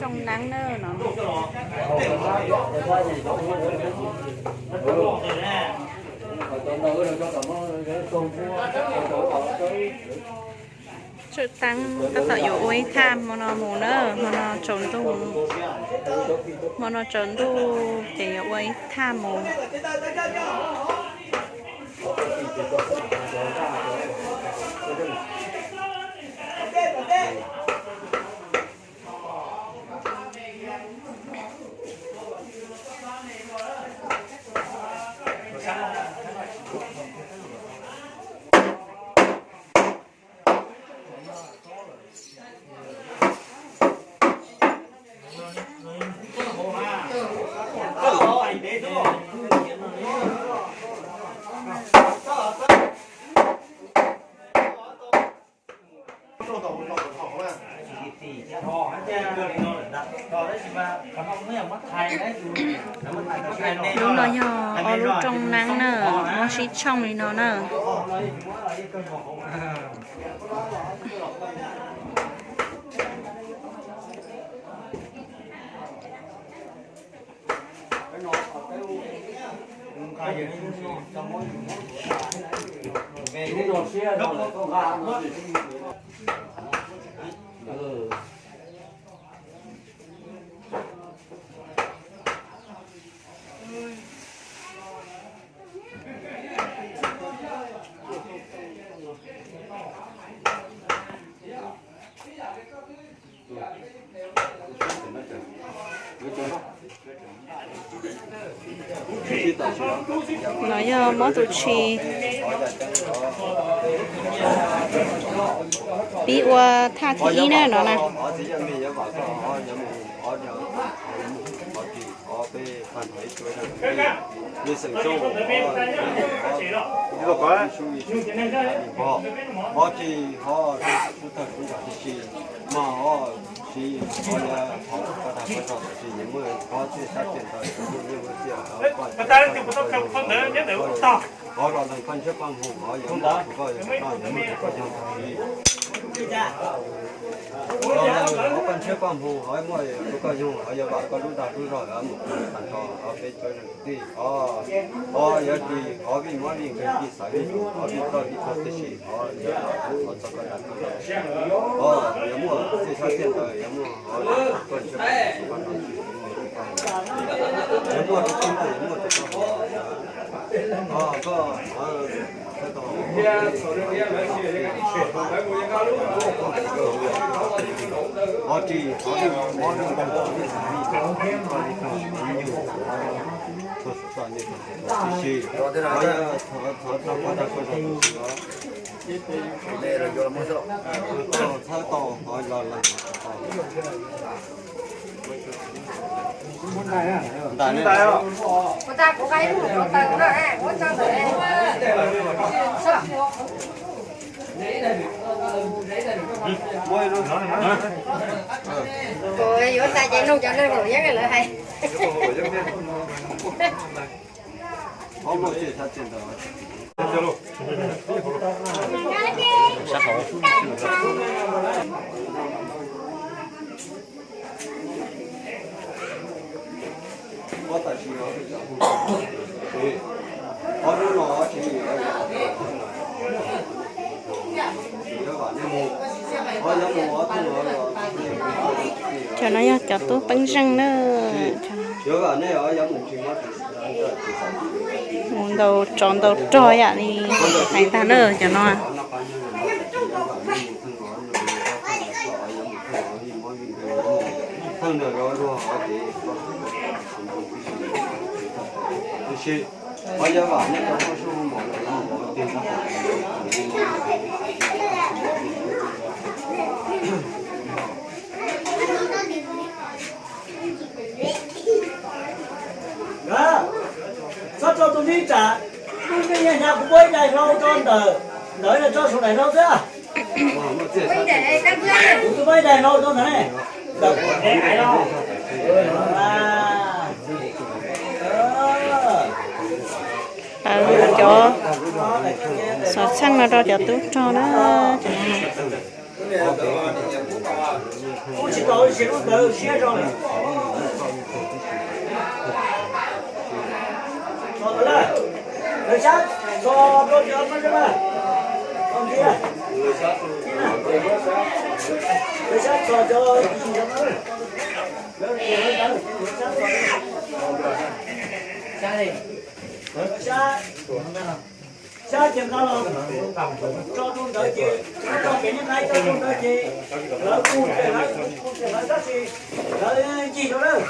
Trong nắng nữa nó. Tsawm Teb tab tom yuav ua ib thaj hmo no mus na, hmo no tsaus ntuj, hmo no tsaus ntuj ces yuav ua ib thaj mus. Hnub no yog ob lub rooj neeb na, muab sib tshooj li no na. No yog muab tus tshis pib ua thaj thib ib na no na. Paj ntshiab paj hmoov ho muaj tus koj yug ho yog vam koj lub dag lub zog mus tag nrho peb cov kwv tij ho, ho yog tsis ho vij mob vij nkeeg vij xav vij xav vij txoj vij txoj tib si ho yog thov txog koj dag koj zog ho yog muaj txij sab txij ntawd yog muaj ho paj ntshiab paj hmoov ho yog muaj tus tij yog muaj tus koj ho koj Kuv yuav tag ces nug cov neeg haum yeeb lawv hais. Cov no yog cov tub peeb zeej na. Mus ntaus tsov ntaus rog yam li hais tag na cov no. Txhob tso tus nib tsam, kuv muab ib daim hlau rau ntawm ntawd, tso saum daim hlau xwb. Kuv muab ib daim hlau rau ntawd ne. Lawv cov xov txheej no rau cov tub rog na. Sab ces nqa los tso rau ntawd ces, tso pem niag nqaij tso rau ntawd ces, lawv kuj ces lawv kuj ces lawv tab sis lawv ncig rau lawm.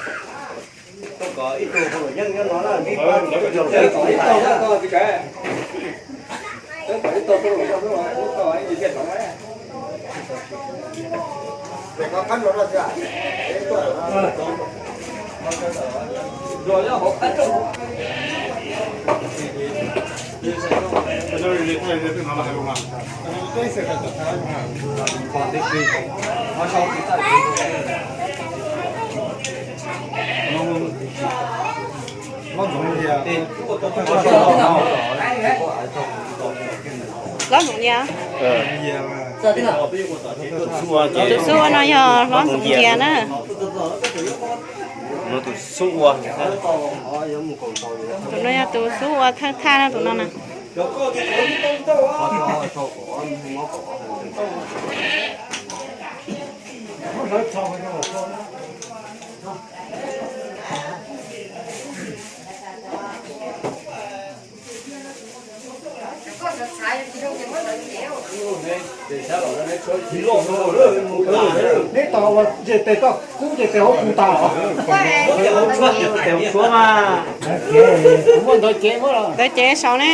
Hlob Ntxoov Yias. Tus xub ua no yog Hlob Ntxoov Yias na. Tus no yog tus xub ua thawj thaj na tus no na. Neb tos ua ces tes koj kub ces tes hauv kuv tas os. Tes hauv tshuab mas. Kuv muaj ntawd cev muab los. Ntawd cev saud ne.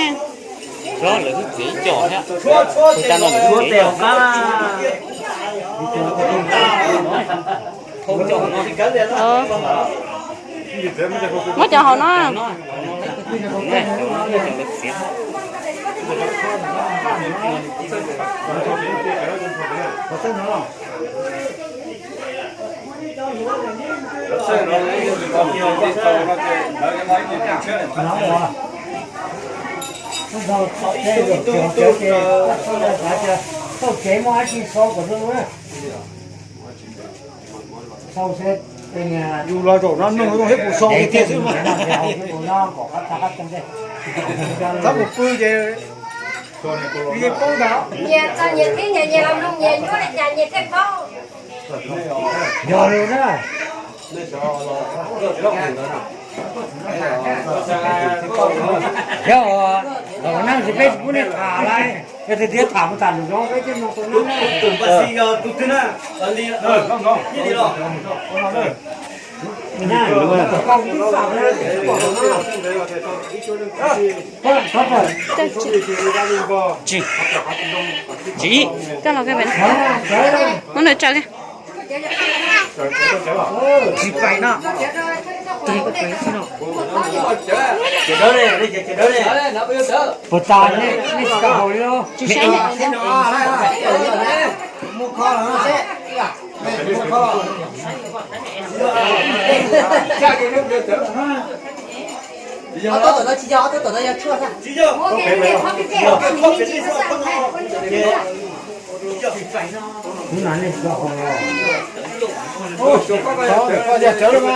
Lawv twb txiav ib co thiab. Tes hauv qab. Muab cov hauv no. Yus los zaum no nug thiab kuv sau thiab xwb mas. Tab mus pw ces nyias poob ntag. Nyias txog nyias qhib nyias, nyias los mloog nyias nyuaj li cas nyias thiaj paub. Yog li na. Yog, los neeg tsis peb tsis pub nej tham lawm, yog tias tias tham mus tham lwm zaus peb thiaj mloog tau na. Tsis, tsis, muab nws tsaws li. Tsis pais no. Puas tas nej tsis tau haus li los? Tsis saib. Ob tug tom no tsis yog, ob tug tom no yog tshuaj xwb.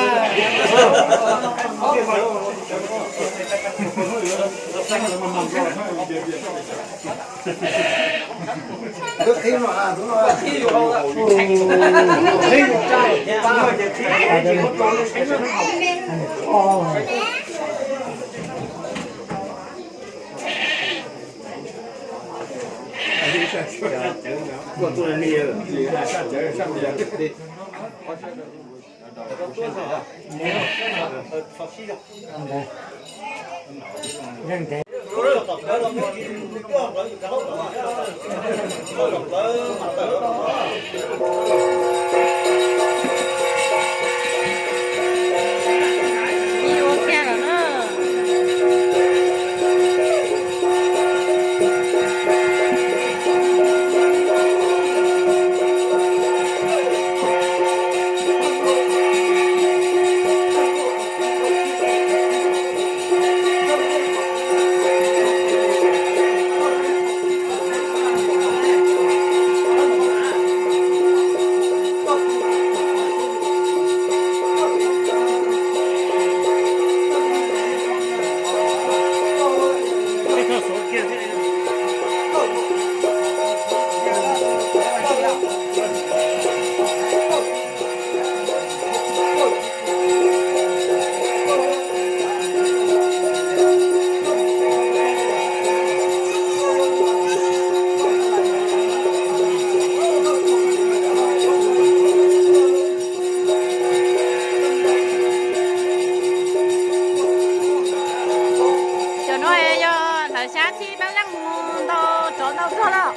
Xya txhib peb leej mus ntaus tsov ntaus rog lawm.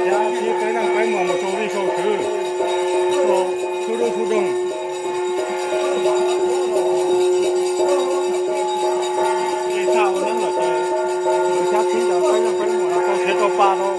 Xya txhib peb leej peb mus mus sau lij sau khwv, sau xub dub xub doog. Xya txhib peb leej peb mus tau tsheb tau pa rau.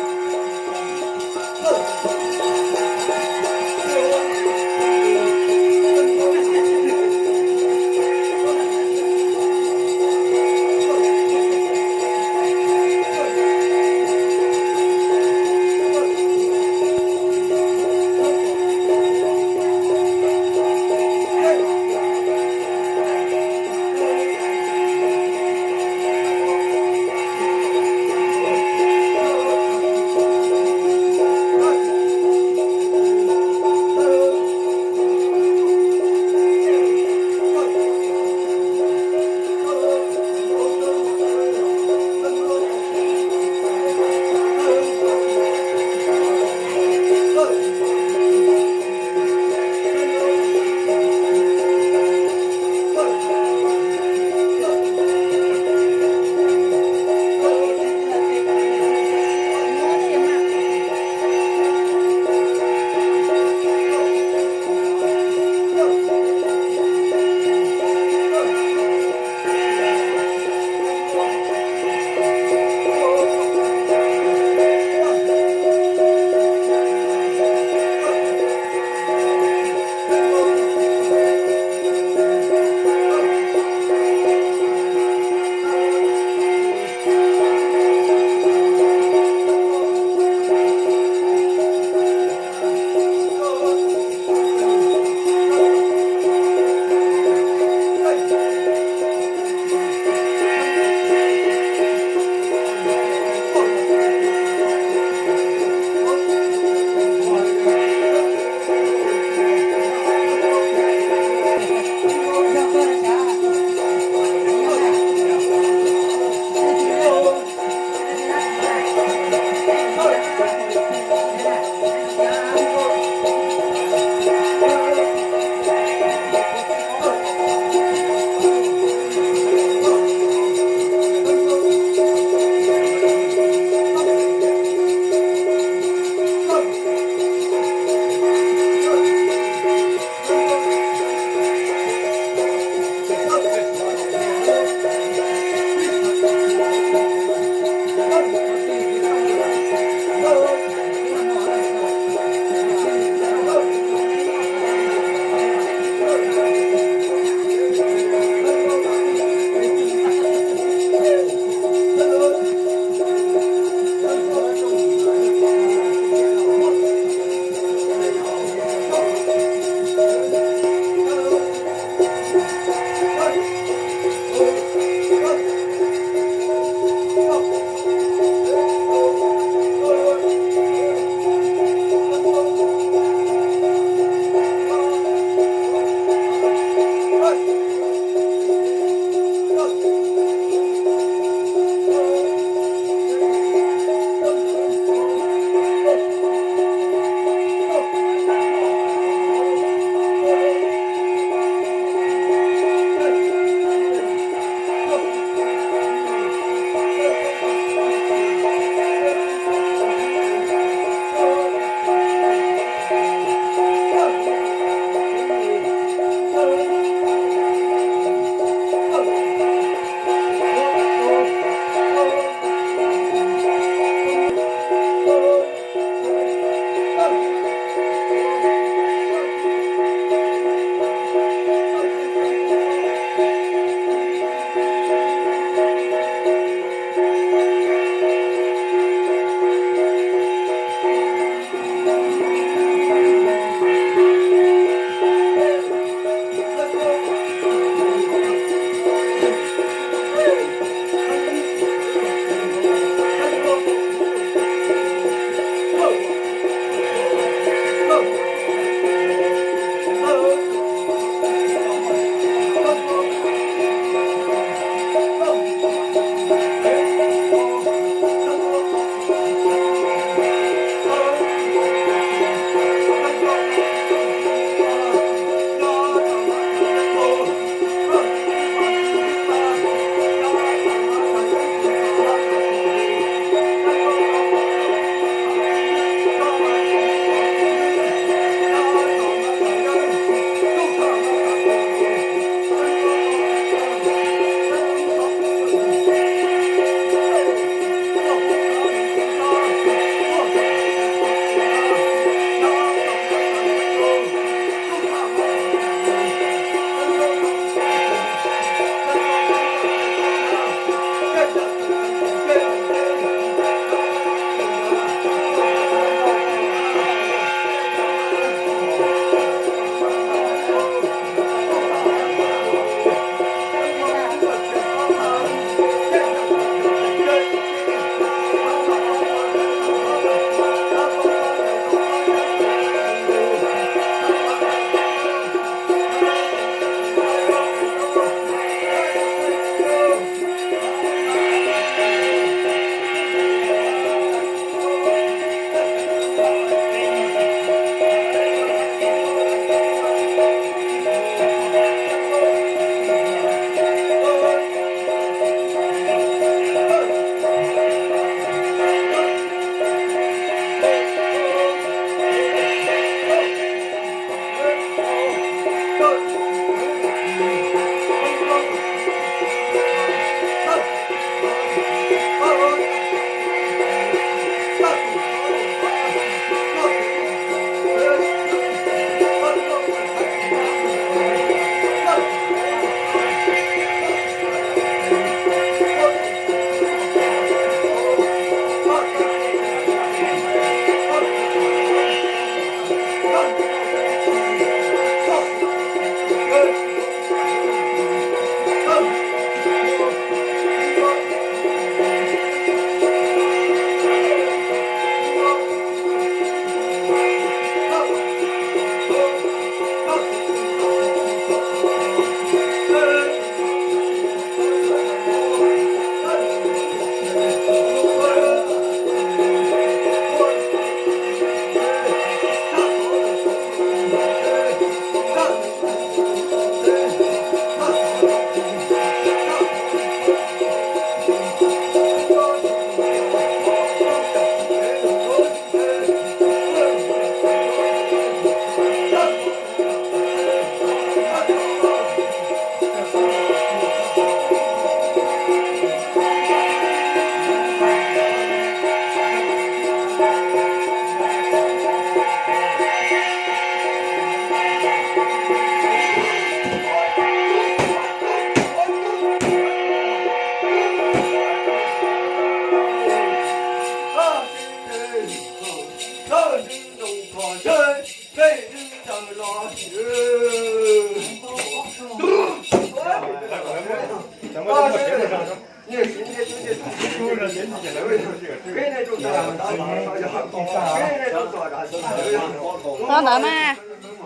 Tau ntawd mas,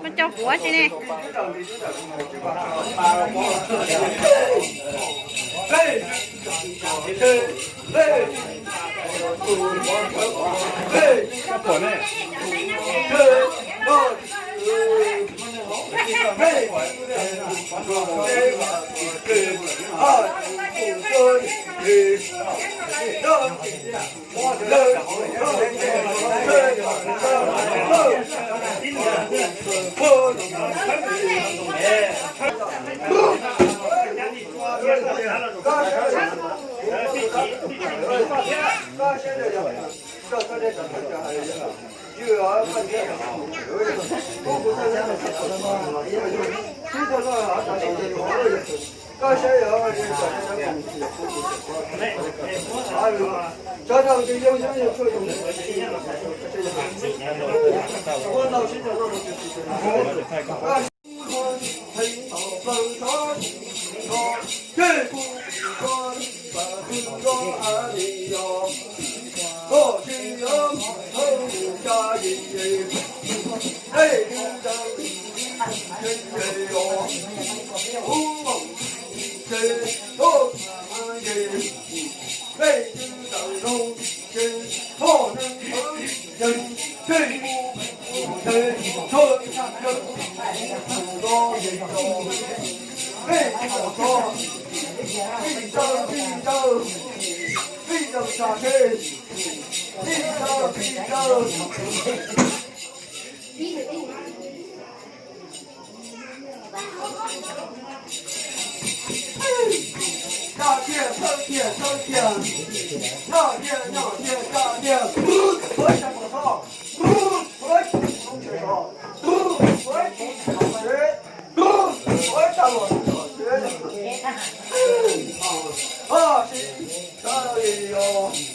koj coj kuv ua si ne. Tsa tiag, txhawj tiag, txhawj tiag, noj tiag, noj tiag, tsa tiag, ua tsa mos txhob, ua tsa mos txhob, ua tsa mos txhob, ua tsa mos txhob, ua tsa mos txhob, ua tsa mos txhob, ua tsa mos txhob,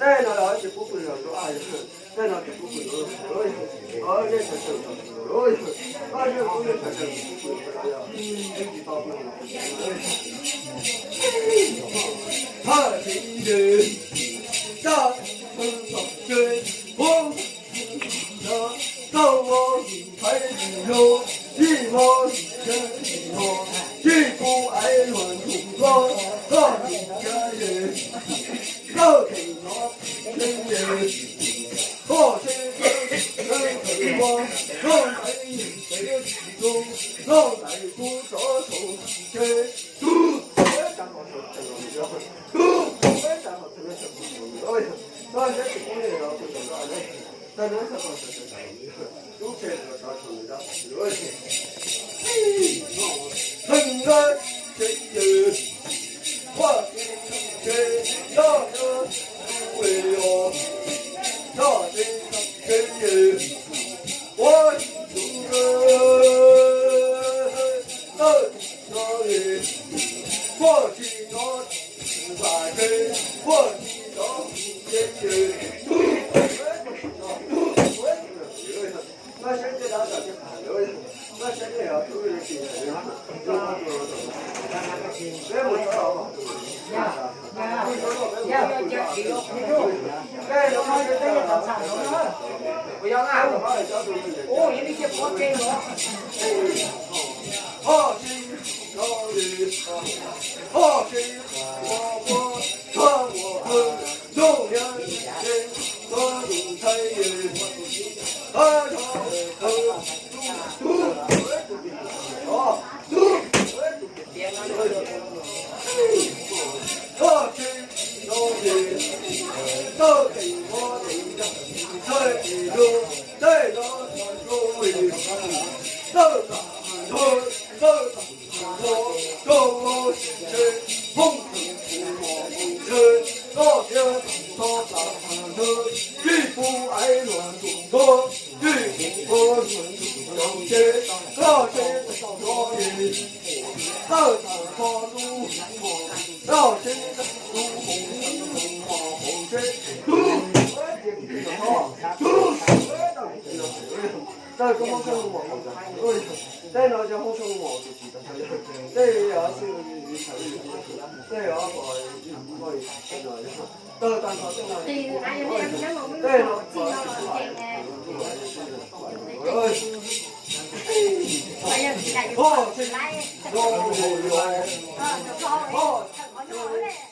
tej no yog tsis pub pw los, tej no tsis pub pw los, Tej no yog hoob sab lub mom, tej yog, tej yog, tawg tag nrho tej no, tej no,